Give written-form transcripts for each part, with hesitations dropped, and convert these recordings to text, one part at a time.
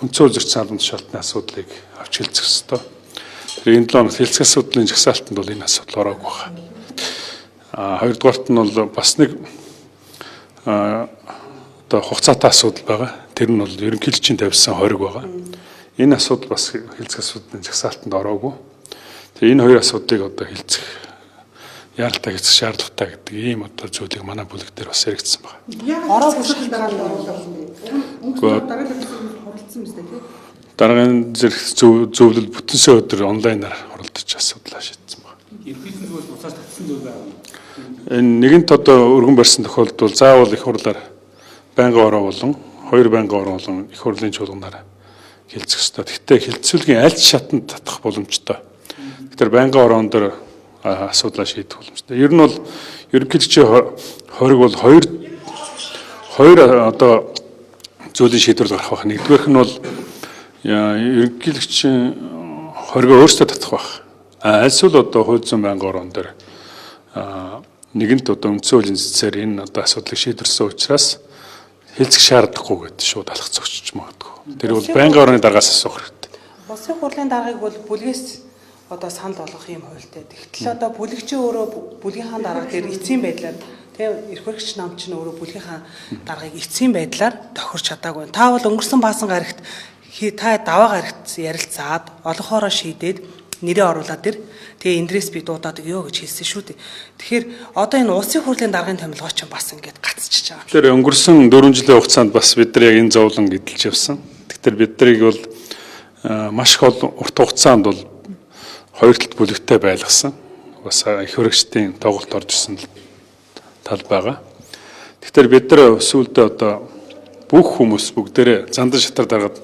үндсэн хууль зөрчсөн албан тушаалтны асуудлыг авч хэлцэх ёстой. Тэр энэ 7 хоногт хэлцэх асуудлын жагсаалтанд бол энэ асуудал ороогүй байна. Хоёрдугаарт нь бол бас нэг одоо хугацаатай асуудал байгаа. Тэр нь бол ерөнхийлөгчийн тавьсан хориг байгаа. Энэ асуудал бас хэлцэх асуудлын жагсаалтанд ороогүй. Тэгээ энэ хоёр асуудлыг одоо хэлцэх яаралтай хийх шаардлагатай гэдэг ийм одоо зүйлийг манай бүлэг дээр бас яригдсан байна. Ороогүй шалтгаан оруулсан бэ? Өнгөрсөн дараагийн хуралдсан биз дээ тий? Дараагийн зэрэг зөвлөл бүтэнсэн өдөр онлайнаар хуралдаж асуудлаа шийдсэн байна. Ерөнхийлөгчийн зүгээс буцааж татсан зүйл байгаа юм. Энэ нэгэнт одоо өргөн барьсан тохиолдолд бол заавал их хурлаар байнгын ороо болон хоёр байнгын ороо болон их хурлын чуулганаар хэлцэх ёстой. Гэхдээ хэлцүүлгийн аль ч шатанд татах боломжтой. Тэгэхээр байнгын ороон дээр асуудлаа шийдэх боломжтой. Ер нь бол ерөнхийлөгчийн хориг бол хоёр одоо зүйлийн шийдвэр гарах байх. Нэгдүгээрх нь бол ерөнхийлөгчийн хоригоо өөрсдөө татах байх. Альсвал одоо хууль зүйн байнгын ороон дээр нэгэнт одоо үндсэн хуулийн цэцээр энэ одоо асуудлыг шийдвэрсэн учраас хэлцэх шаардлагагүй гэдээ шууд алах зогсож магадгүй. Тэр бол байнгын орооны даргаас асуух хэрэгтэй. Улсын хурлын даргыг бол бүлгээс одоо санал болгох юм хуультай. Тэгтэл одоо бүлэгчийн өөрөө бүлгийнхаа дарга дээр эцсийн байдлаар тийм эрх баригч нам чинь өөрөө бүлгийнхаа даргыг эцсийн байдлаар тохирч чадаагүй. Та бол өнгөрсөн баасан гарагт та даваа гарагт ярилцаад олонхоороо шийдээд нэрээ оруулаад ир. Тэгээ эндрээс би дуудаад өгөө гэж хэлсэн шүү дээ. Тэгэхээр одоо энэ улсын хурлын даргын томилгоо чинь бас ингээд гацчихж байгаа юм шиг. Тэр өнгөрсөн 4 жилийн хугацаанд бас бид нар яг энэ зовлон эдэлж явсан. Тэгэхээр бид нарыг бол маш их урт хугацаанд бол хоёр талд бүлэгтэй байлгасан. Бас их хөрөгчдийн тоглолт орж ирсэн тал байгаа. Тэгэхээр бид нар сүүлдээ одоо бүх хүмүүс бүгдээрээ зандан шатар даргаад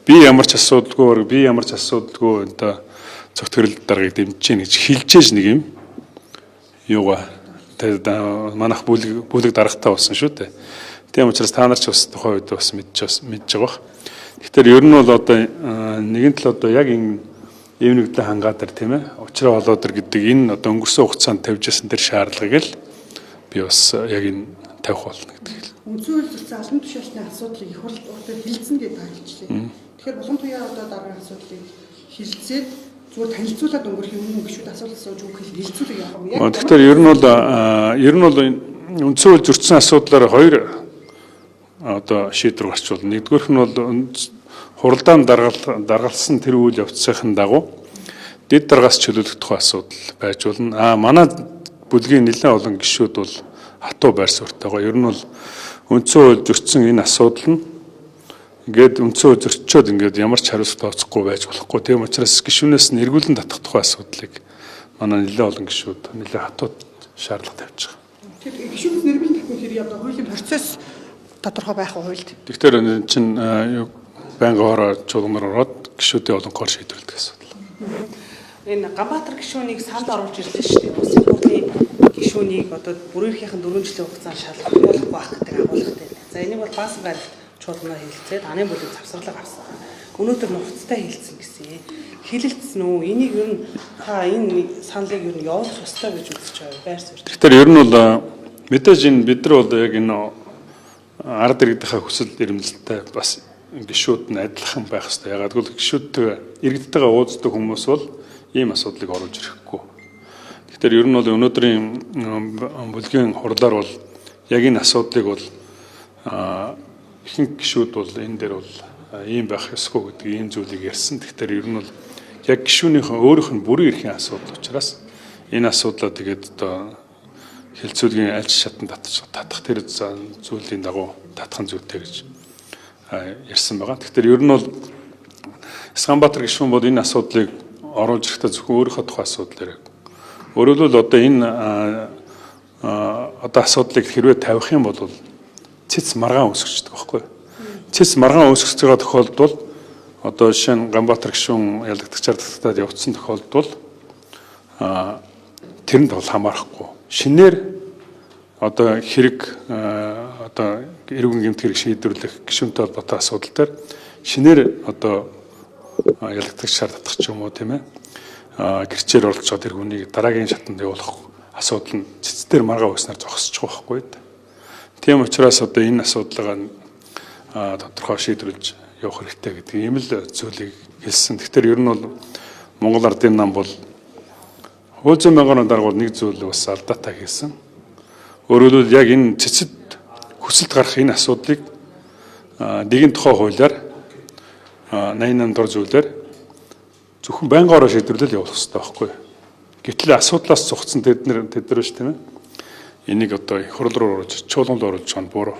би ямар ч асуудалгүй, би ямар ч асуудалгүй одоо цогтгөрөл даргаыг дэмжиж гин гэж хэлжээж нэг юм юугаа тэгээд манайх бүлэг даргатай болсон шүү дээ. Тийм учраас та нар ч бас тухайн үед бас мэдж байгаа бах. Тэгэхээр ер нь бол одоо нэгэн тал одоо яг энэ эв нэгдлэн хангаа дээр тийм учраа болоо дэр гэдэг энэ одоо өнгөрсөн хугацаанд тавьж исэн тэр шаардлагыг л би бас яг энэ тавих болно гэдэг хэл. Үндсэн хууль зөрчсөн албан тушаалтны асуудлыг их хурл дээр хэлэлцэн гэж та хэлчихлээ. Тэгэхээр булан туяа одоо даргын асуудлыг хэлэлцээд зүгээр танилцуулаад өнгөрөх юм уу гişүүд асуулт асууж өгөх хэлэлцүүлэг явах юм. Тэгэхээр ер нь бол үндсэн хууль зөрчсөн асуудлаар хоёр одоо шийдвэр гарч болно. Нэгдүгээрх нь бол хуралдаан даргалсан тэр үйл явцын дагуу дэд даргаас чөлөөлөх тухай асуудал байж болно. Манай бүлгийн нэлээд олон гишүүд бол хатуу байр суурьтай байгаа. Ер нь бол үндсэн хууль зөрчсөн энэ асуудал нь ингээд үндсэн хууль зөрчөөд ингээд ямар ч хариуцлага тооцохгүй байж болохгүй. Тийм учраас гишүүнээс нь эргүүлэн татах тухай асуудлыг манай нэлээд олон гишүүд нэлээд хатуу шаардлага тавьж байгаа. Тэгэхээр гишүүнээс эргүүлэн татах хэрэг одоо хуулийн процесс тодорхой байх хуульд. Тэгэхээр энэ чинь байнгын хороо чуулганаар ороод гишүүдийн олонхоор шийдвэрлэдэг асуудал. Энэ Ганбаатар гишүүнийг санал оруулж ирлээ шүү дээ. Улсын хурлын гишүүнийг одоо бүрийнхийнхэн 4 жилийн хугацаанд шалгах байх гэдэг агуулгатай. За энийг бол баасан гарагт чуулганаар хэлэлцээд анын бүлэг завсарлага авсан. Өнөөдөр нухацтай хэлсэн гэсэн. Хэлэлцсэн үү? Энийг ер нь та энэ саналыг ер нь явуулах ёстой гэж үзэж байгаа байр суурь. Тэгэхээр ер нь бол мэдээж энэ бид нар бол яг энэ ард иргэдийнхээ хүсэл эрмэлзэлтэй бас гишүүд нь адилхан байх ёстой. Ягаад гэвэл гишүүдтэйгээ иргэдтэйгээ уулздаг хүмүүс бол ийм асуудлыг оруулж ирэхгүй. Тэгэхээр ер нь бол өнөөдрийн бүлгийн хурлаар бол яг энэ асуудлыг бол ихэнх гишүүд бол энэ дээр бол ийм байх ёсгүй гэдэг ийм зүйлийг ярьсан. Тэгэхээр ер нь бол яг гишүүнийхээ өөрийнх нь бүрэн эрхийн асуудал учраас энэ асуудлаа тэгээд одоо хэлцүүлгийн аль ч шатанд татах тэр зүйлийн дагуу татах нь зүйтэй гэж ярьсан байгаа. Тэгэхээр ер нь бол Ганбаатар гишүүн бол энэ асуудлыг оруулж ирэхдээ зөвхөн өөрийнхөө тухай асуудал яриаг. Өөрөөр хэлбэл одоо энэ одоо асуудлыг хэрвээ тавих юм бол цэц маргаан үүсгэждэг байхгүй юу? Цэц маргаан үүсгэж байгаа тохиолдолд бол одоо жишээ нь Ганбаатар гишүүн ялагдагчаар татагдаад явцсан тохиолдолд бол тэрэнд бол хамаарахгүй. Шинээр одоо хэрэг одоо эрүүгийн гэмт хэрэг шийдвэрлэх гишүүнтэй холбоотой асуудал дээр шинээр одоо ялагдагчаар татах ч юм уу тийм гэрчээр оролцож байгаа тэр хүнийг дараагийн шатанд явуулах асуудал нь цэц дээр маргаа үүснээр зогсож байгаа байхгүй юу. Тийм учраас одоо энэ асуудлыг тодорхой шийдвэрлэж явах хэрэгтэй гэдэг ийм л зүйлийг хэлсэн. Тэгэхээр ер нь бол Монгол Ардын нам бол хууль зүйн байгууллагын дарга бол нэг зүйл бас алдаатай хийсэн. Өөрөөр хэлбэл яг энэ цэцэд хүсэлт гарах энэ асуудлыг нэгэн тухай хуулиар 88 дугаар зүйлээр зөвхөн байнгын ороо шийдвэрлэл явуулах хэрэгтэй байхгүй юу? Гэтэл асуудлаас зугцсан тэд нар биш тийм ээ. Энийг одоо их хурл руу оруулж, чуулган руу оруулж байгаа нь буруу.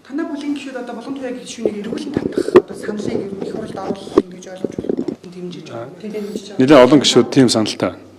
Танай бүлгийн гишүүд одоо Булган туяа гишүүнийг эргүүлэн татах одоо саналыг ер нь их хурлд оруулах юм гэж ойлгож байна. Дэмжиж байна. Тийм дэмжиж байгаа. Нэлээд олон гишүүд тийм саналтай байна.